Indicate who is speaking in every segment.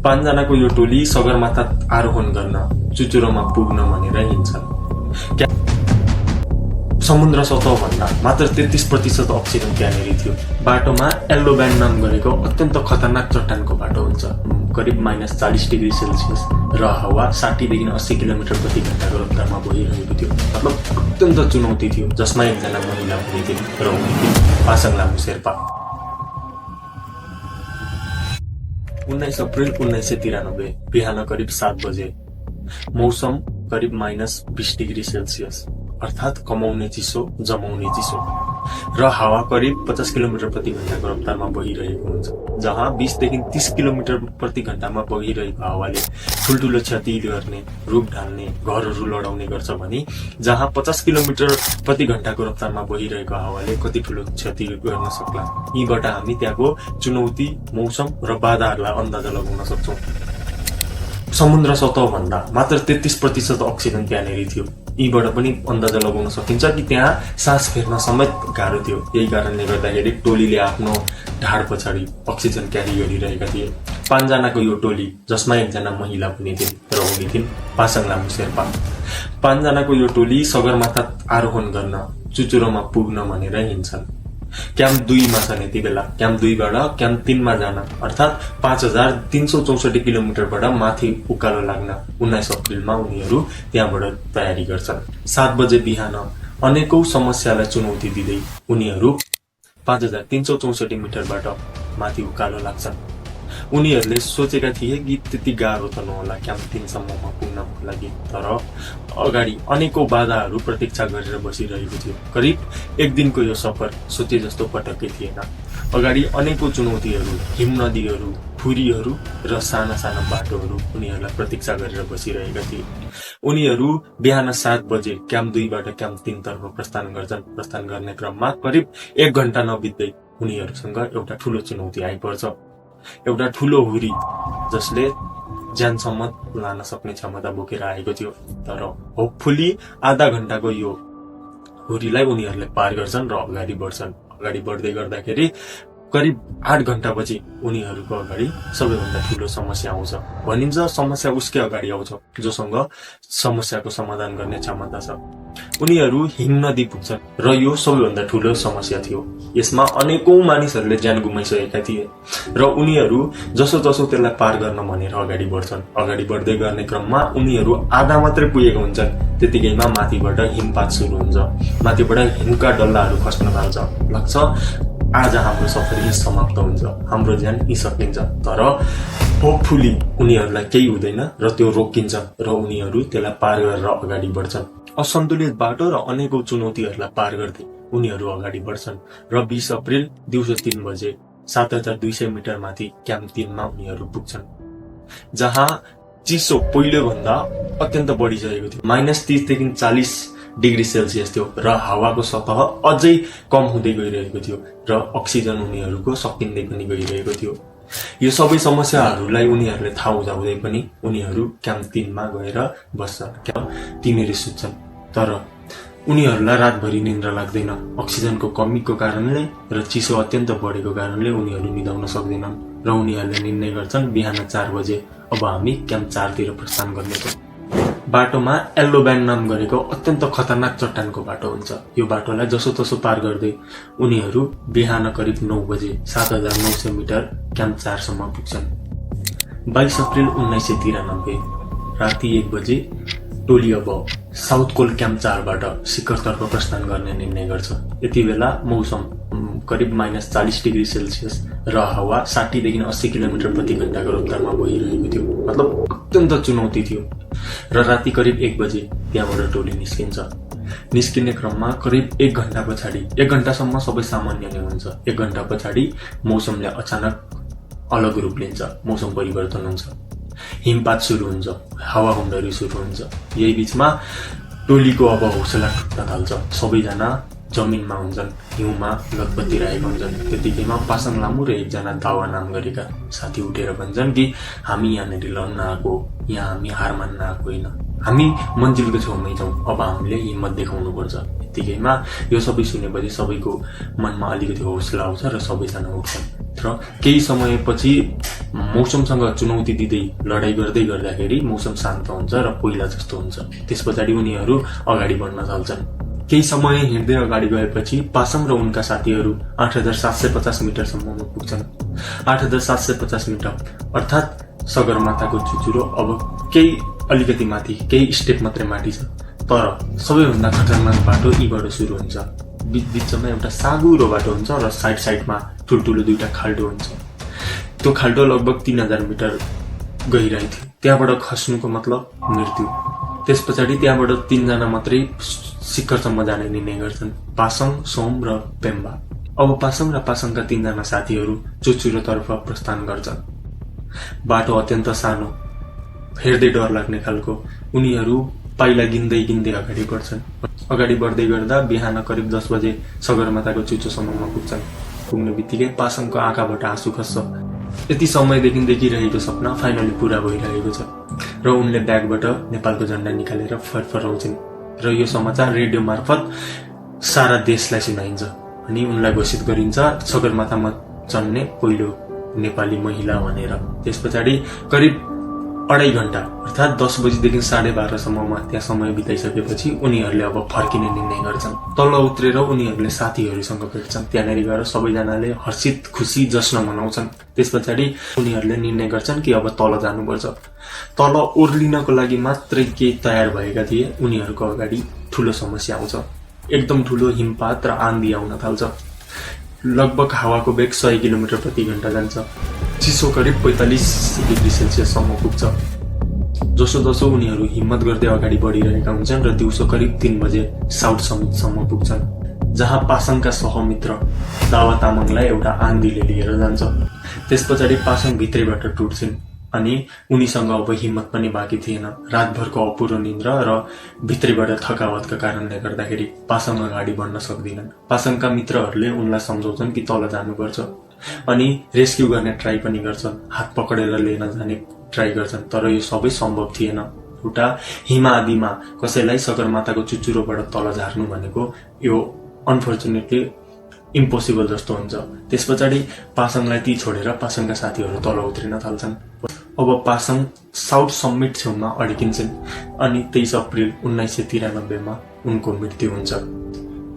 Speaker 1: पाँचजनाको यो टोली सगरमाथा आरोहण गर्न चुचुरोमा पुग्न भनेर हिँड्छन्। समुद्र सतहभन्दा मात्र 33% अक्सिजन त्यहाँनिर थियो। बाटोमा येल्लो ब्यान्ड नाम गरेको अत्यन्त खतरनाक चट्टानको बाटो हुन्छ, करिब -40°C र हावा 60 देखि 80 किलोमिटर प्रति घण्टाको रफ्तारमा बहिरहेको थियो। मतलब अत्यन्त चुनौती थियो, जसमा एकजना महिला पनि थिइन् र उनी थिइन् पासाङ लामु शेर्पा। 19 अप्रिल 1993 बिहान करिब 7 बजे। मौसम करिब -20°C, अर्थात कमाउने चिसो जमाउने चिसो र हावा करिब 50 किलोमिटर प्रति घण्टाको रफ्तारमा बहिरहेको हुन्छ। जहाँ 20 देखि 30 किलोमिटर प्रति घण्टामा बगिरहेको हावाले ठुल्ठुलो क्षति गर्ने, रुख ढाल्ने, घरहरू लडाउने गर्छ भने जहाँ 50 किलोमिटर प्रति घण्टाको रफ्तारमा बगिरहेको हावाले कति ठुलो क्षति गर्न सक्ला। यीबाट हामी त्यहाँको चुनौती, मौसम र बाधाहरूलाई अन्दाजा लगाउन सक्छौं। समुद्र सतहभन्दा मात्र 33% अक्सिजन त्यहाँनिर थियो। यीबाट पनि अन्दाजा लगाउन सकिन्छ कि त्यहाँ सास फेर्न समेत गाह्रो थियो। यही कारणले गर्दाखेरि टोलीले आफ्नो ढाड पछाडि अक्सिजन क्यारी गरिरहेका थिए। 5 जनाको यो टोली, जसमा एकजना महिला पनि थिइन् र उनी थिइन् पासाङ लामु शेर्पा। 5 जनाको यो टोली सगरमाथा आरोहण गर्न चुचुरोमा पुग्न भनेर हिँड्छन्। क्याम्प 2 मा छन् यति बेला। क्याम्प 2 बाट क्याम्प 3 मा जान, अर्थात 5364 किलोमिटरबाट माथि उकालो लाग्न 19 अप्रिलमा उनीहरू त्यहाँबाट तयारी गर्छन्। 7 बजे बिहान अनेकौं समस्यालाई चुनौती दिँदै उनीहरू 5364 मिटरबाट माथि उकालो लाग्छन्। उनीहरूले सोचेका थिए कि त्यति गाह्रो त नहोला क्याम्प 3 सम्ममा पुग्नको लागि, तर अगाडि अनेकौं बाधाहरू प्रतीक्षा गरेर बसिरहेको थियो। करिब 1 दिनको यो सफर सोचे जस्तो पटक्कै थिएन। अगाडि अनेकौं चुनौतीहरू, हिम नदीहरू, फुरीहरू र साना साना बाटोहरू उनीहरूलाई प्रतीक्षा गरेर बसिरहेका थिए। उनीहरू बिहान 7 बजे क्याम्प 2 बाट क्याम्प 3 तर्फ प्रस्थान गर्छन्। प्रस्थान गर्ने क्रममा करिब 1 घण्टा नबित्दै उनीहरूसँग एउटा ठूलो चुनौती आइपर्छ। एउटा ठूलो हुरी जसले ज्यानसम्म लान सक्ने क्षमता बोकेर आएको थियो। तर होपफुली आधा घण्टाको यो हुरीलाई उनीहरूले पार गर्छन् र अगाडि बढ्छन्। अगाडि बढ्दै गर्दाखेरि करिब 8 घण्टापछि उनीहरूको अगाडि सबैभन्दा ठूलो समस्या आउँछ। भनिन्छ समस्या उसकै अगाडि आउँछ जोसँग समस्याको समाधान गर्ने क्षमता छ। उनीहरू हिम नदी पुग्छन् र यो सबैभन्दा ठूलो समस्या थियो। यसमा अनेकौं मानिसहरूले ज्यान गुमाइसकेका थिए र उनीहरू जसो तसो त्यसलाई पार गर्न भनेर अगाडि बढ्छन्। अगाडि बढ्दै गर्ने क्रममा उनीहरू आधा मात्रै पुगेका हुन्छन्। त्यतिकैमा माथिबाट हिमपात सुरु हुन्छ। माथिबाट हिमका डल्लाहरू खस्न थाल्छ। लाग्छ आज हाम्रो सफर यही समाप्त हुन्छ, हाम्रो ज्यान यही सकिन्छ। तर होपफुली उनीहरूलाई केही हुँदैन र त्यो रोकिन्छ र उनीहरू त्यसलाई पार गरेर अगाडि बढ्छन्। असन्तुलित बाटो र अनेकौं चुनौतीहरूलाई पार गर्दै उनीहरू अगाडि बढ्छन् र 20 अप्रिल दिउँसो 3 बजे 7200 मिटर माथि क्याम्प 3 मा उनीहरू पुग्छन्। जहाँ चिसो पहिलो भन्दा अत्यन्त बढिसकेको थियो। -30 देखि 40°C थियो र हावाको सतह अझै कम हुँदै गइरहेको थियो र अक्सिजन उनीहरूको सकिँदै पनि गइरहेको थियो। यो सबै समस्याहरूलाई उनीहरूले थाहा हुँदाहुँदै पनि उनीहरू क्याम्प 3 मा गएर बस्छन्। तिनीहरू सुत्छन्, तर उनीहरूलाई रातभरि निन्द्रा लाग्दैन। अक्सिजनको कमीको कारणले र चिसो अत्यन्त बढेको कारणले उनीहरू निदाउन सक्दैनन् र उनीहरूले निर्णय गर्छन् बिहान 4 बजे अब हामी क्याम्प 4 तिर प्रस्थान गर्नेछौँ। बाटोमा येल्लो ब्यान्ड नाम गरेको अत्यन्त खतरनाक चट्टानको बाटो हुन्छ। यो बाटोलाई जसो तसो पार गर्दै उनीहरू बिहान करिब 9 बजे 7900 मिटर क्याम्प 4 सम्म पुग्छन्। 22 अप्रिल 1993 राति 1 बजे टोली अब साउथ कोल क्याम्प 4 बाट शिखरतर्फ प्रस्थान गर्ने निर्णय गर्छ। यति बेला मौसम करिब -40°C र हावा 60 देखि 80 किलोमिटर प्रति घण्टाको रफ्तारमा बहिरहेको थियो। मतलब अत्यन्त चुनौती थियो र राति करिब 1 बजे त्यहाँबाट टोली निस्किन्छ। निस्किने क्रममा करिब 1 घण्टा पछाडि, 1 घण्टासम्म सबै सामान्य नै हुन्छ। 1 घण्टा पछाडि मौसमले अचानक अलग रूप लिन्छ। मौसम परिवर्तन हुन्छ। हिमपात सुरु हुन्छ, हावाहुन्डरी सुरु हुन्छ। यही बीचमा टोलीको अब हौसला टुट्न थाल्छ। सबैजना जमिनमा हुन्छन्, हिउँमा लतपतिरहेका हुन्छन्। त्यतिकैमा पासाङ लामु र एकजना दावा नाम गरेका साथी उठेर भन्छन् कि हामी यहाँनिर लड्न आएको, यहाँ हामी हार मान्न आएको होइन, हामी मन्जिलको छेउमै छौँ, अब हामीले हिम्मत देखाउनु पर्छ। यतिकैमा यो सबै सुनेपछि सबैको मनमा अलिकति हौसला आउँछ र सबैजना उठ्छन्। र केही समयपछि मौसमसँग चुनौती दिँदै लडाईँ गर्दै गर्दाखेरि मौसम शान्त हुन्छ र पहिला जस्तो हुन्छ। त्यस पछाडि उनीहरू अगाडि बढ्न थाल्छन्। केही समय हिँड्दै अगाडि गएपछि पासाङ र उनका साथीहरू 8750 मिटरसम्ममा पुग्छन्। 8750 मिटर अर्थात् सगरमाथाको चुचुरो अब केही अलिकति माथि, केही स्टेप मात्रै माथि छ। तर सबैभन्दा खतरनाक बाटो यीबाट सुरु हुन्छ। बीचमा एउटा साँगुरो बाटो हुन्छ र साइडमा ठुल्ठुलो दुईटा खाल्डो हुन्छ। त्यो खाल्डो लगभग 3000 मिटर गहिराइ थियो। त्यहाँबाट खस्नुको मतलब मृत्यु। त्यस पछाडि त्यहाँबाट 3 जना मात्रै शिखरसम्म जाने निर्णय गर्छन्, पासाङ, सोम र पेम्बा। अब पासाङ र पासाङका 3 जना साथीहरू चुचुरोतर्फ प्रस्थान गर्छन्। बाटो अत्यन्त सानो, हेर्दै डर लाग्ने खालको। उनीहरू पाइला गिन्दै गिन्दै अगाडि बढ्छन्। अगाडि बढ्दै गर्दा बिहान करिब 10 बजे सगरमाथाको चुचोसम्ममा पुग्छन्। पुग्ने बित्तिकै पासाङको आँखाबाट आँसु खस्छ। यति समयदेखि देखिरहेको सपना फाइनली पूरा भइरहेको छ र उनले ब्यागबाट नेपालको झण्डा निकालेर फरफराउँछिन् र यो समाचार रेडियो मार्फत सारा देशलाई सुनाइन्छ अनि उनलाई घोषित गरिन्छ सगरमाथामा चढ्ने पहिलो नेपाली महिला भनेर। त्यस पछाडि करिब 2.5 घण्टा अर्थात् 10 बजीदेखि 12:30 सम्ममा त्यहाँ समय बिताइसकेपछि उनीहरूले अब फर्किने निर्णय गर्छन्। तल उत्रेर उनीहरूले साथीहरूसँग भेट्छन्। त्यहाँनिर गएर सबैजनाले हर्षित खुसी जश्न मनाउँछन्। त्यस पछाडि उनीहरूले निर्णय गर्छन् कि अब तल जानुपर्छ। तल ओर्लिनको लागि मात्रै के तयार भएका थिए, उनीहरूको अगाडि ठुलो समस्या आउँछ। एकदम ठुलो हिमपात र आँधी आउन थाल्छ। लगभग हावाको वेग 100 किलोमिटर प्रति घण्टा जान्छ। चिसो करिब 45 डिग्री सेल्सियससम्म पुग्छ। जसो जसो उनीहरू हिम्मत गर्दै अगाडि बढिरहेका हुन्छन् र दिउँसो करिब 3 बजे साउथ समिटसम्म पुग्छन्, जहाँ पासाङका सहमित्र दावा तामाङलाई एउटा आँधीले लिएर जान्छ। त्यस पछाडि पासाङ भित्रैबाट टुट्छिन् अनि उनीसँग अब हिम्मत पनि बाँकी थिएन। रातभरको अपुरो निन्द्रा र भित्रैबाट थकावतका कारणले गर्दाखेरि पासाङ अगाडि बढ्न सक्दिनन्। पासाङका मित्रहरूले उनलाई सम्झाउँछन् कि तल जानुपर्छ अनि रेस्क्यु गर्ने ट्राई पनि गर्छन्, हात पक्रेर लिन जाने ट्राई गर्छन्। तर यो सबै सम्भव थिएन। एउटा हिमादीमा कसैलाई सगरमाथाको चुचुरोबाट तल झार्नु भनेको यो अनफर्चुनेटली इम्पोसिबल जस्तो हुन्छ। त्यस पछाडि पासाङलाई ती छोडेर पासाङका साथीहरू तल उत्रिन थाल्छन्। अब पासाङ साउथ समिट छेउमा अड्किन्छन् अनि 23 अप्रिल 1993 मा उनको मृत्यु हुन्छ।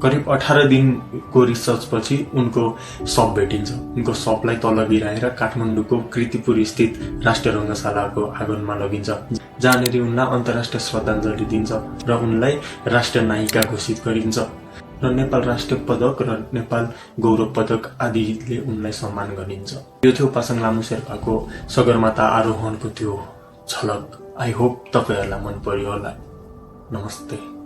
Speaker 1: करिब 18 दिनको रिसर्चपछि उनको शव भेटिन्छ। उनको शवलाई तल गिराएर काठमाडौँको कृतिपुर स्थित राष्ट्रिय रङ्गशालाको आँगनमा लगिन्छ, जहाँनिर उनलाई अन्तर्राष्ट्रिय श्रद्धाञ्जली दिन्छ र उनलाई राष्ट्रिय नायिका घोषित गरिन्छ र नेपाल राष्ट्रिय पदक र नेपाल गौरव पदक आदिले उनलाई सम्मान गरिन्छ। यो थियो पासाङ लामु शेर्पाको सगरमाथा आरोहणको त्यो झलक। आई होप तपाईहरुलाई मन पर्यो होला। नमस्ते।